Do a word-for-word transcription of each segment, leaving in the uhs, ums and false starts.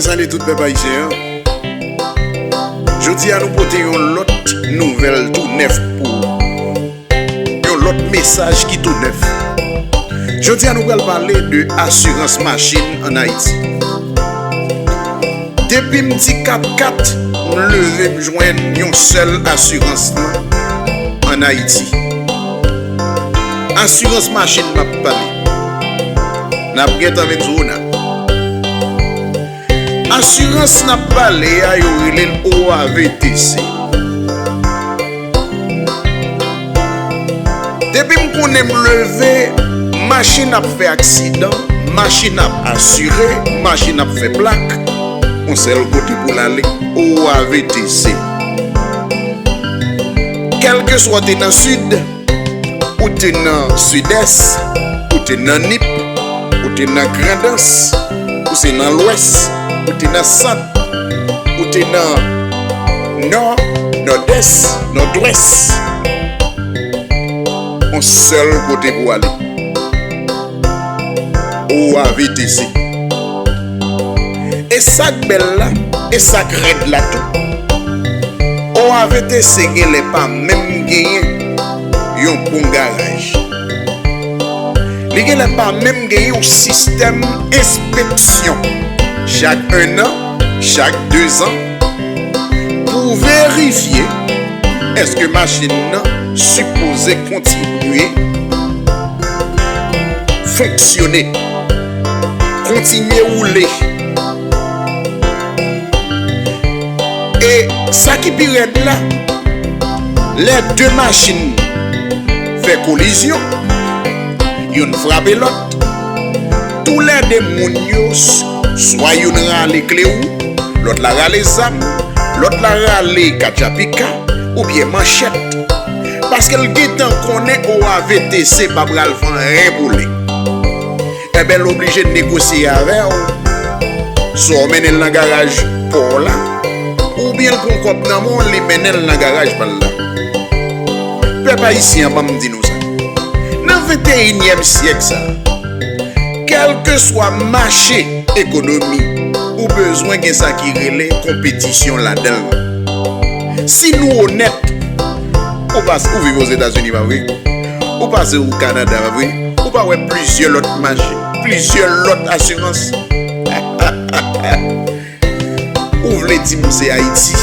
Salut tout pèp ayisyen an. Jodi a nou pote yon lòt nouvèl tou nèf pou ou. Yon lòt mesaj ki tou nèf. Jodi a nou pral pale de asirans machin ann Ayiti. Depi m ti kat kat, m leve m jwenn yon sèl asirans lan ann Ayiti. Asirans machin m ap pale. N ap gentan vin sou ou nan. Asirans n ap pale a, yo rele l O A V T C. Depi m konnen m leve, machin ap fè aksidan, machin ap asire, machin ap fè plak, yon sèl kote pou l ale, O A V T C. Kèlkeswa w te nan Sid, ou te nan Sidès, ou te nan Nip, ou te nan Grandans, ou se nan Lwès, ou te nan Sant, ou te nan Nò, Nòdès, Nòdwès. Yon sèl kote pou ale. O A V T C. E sa k bèl la, e sa k rèd la tou, O A V T C genlè pa menm genyen yon bon garaj. Li genlè pa menm genyen yon sistèm enspeksyon chak en an, chak dezan, pou verifye èske machin nan sipoze kontinye fonksyone, kontinye woule. E sa ki pi rèd la, lè de machin fè kolizyon, youn frape lòt, toulède moun yo, s- swa youn rale kle wou, lòt la rale zam, lòt la rale katchapika oubyen manchèt, paske l gentan konnen O A V T C pa pral fè anyen pou li. Enben, l oblije negosye avè w. Swa w mennen l nan garaj pa w la, oubyen l pran kòb nan men w, li mennen l nan garaj pa l la. Pèp ayisyen an, ban m di nou sa. Nan venteyinyèm syèk sa a, kèlkeswa mache ekonomi, ou bezwen gen sa ki rele konpetisyon ladan l. Si nou onèt, ou pase, ou viv Ozetazini, pa vre? Ou pase o Kanada, pa vre? Ou pa wè plizyè lòt mache, plizyè lòt asirans? Ou vle di m se Ayiti?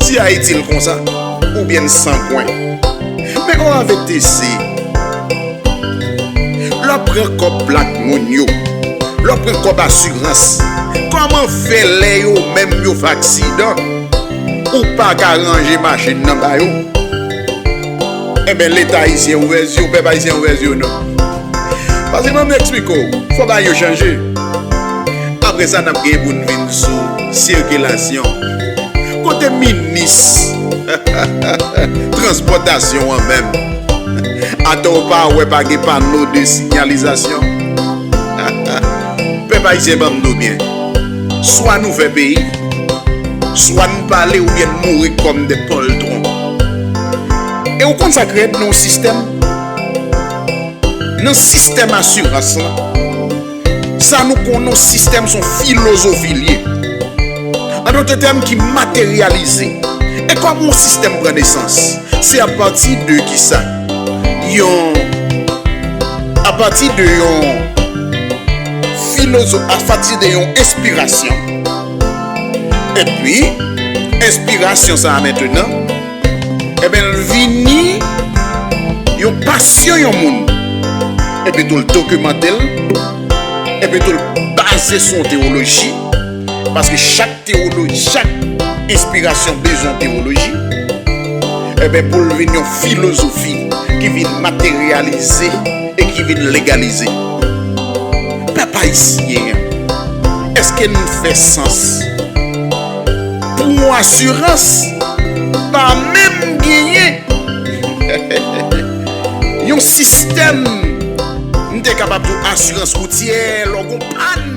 Si Ayiti l konsa, oubyen l san kwen. Men O A V T C, lè w pran kòb plak moun yo, lè w pran kòb asirans, kòman fè lè yo menm yo fè aksidan, ou pa ka ranje machin nan ba yo? Enben, Leta ayisyen ouvè zye w, pèp ayisyen ouvè zye w non. Paske ban m eksplike w, fò bagay yo chanje. Apre sa, n ap gen pou n vin sou sikilasyon. Kote minis transpòtasyon an menm? Atò w pa wè pa gen pano de sinyalizasyon? Pèp ayisyen, ban m di w byen, swa nou fè peyi, swa n pale oubyen n mouri kòm de pòltwon. E ou konn sa k rèd nan yon sistèm? Nan sistèm asirans lan, sa nou konnen yon sistèm se yon filozofi l ye. An dòt tèm, ki materyalize. E kòman yon sistèm pran nesans? Se apati de kisa? Yon, apati de yon filozo-, apati de yon enspirasyon. Epi, enspirasyon sa a mentenan, enben, l vini yon pasyon yon moun. Epi tou, l dokimante l. Epi tou, l baze sou yon tewoloji. Paske chak tewoloji, chak enspirasyon bezwen yon tewoloji. Enben, pou l vin yon filozofi ki vin materyalize e ki vin legalize. Pèp ayisyen an, èske n fè sans pou yon asirans pa menm genyen yon sistèm, m te kapab di w asirans woutyè, lè w gon pàn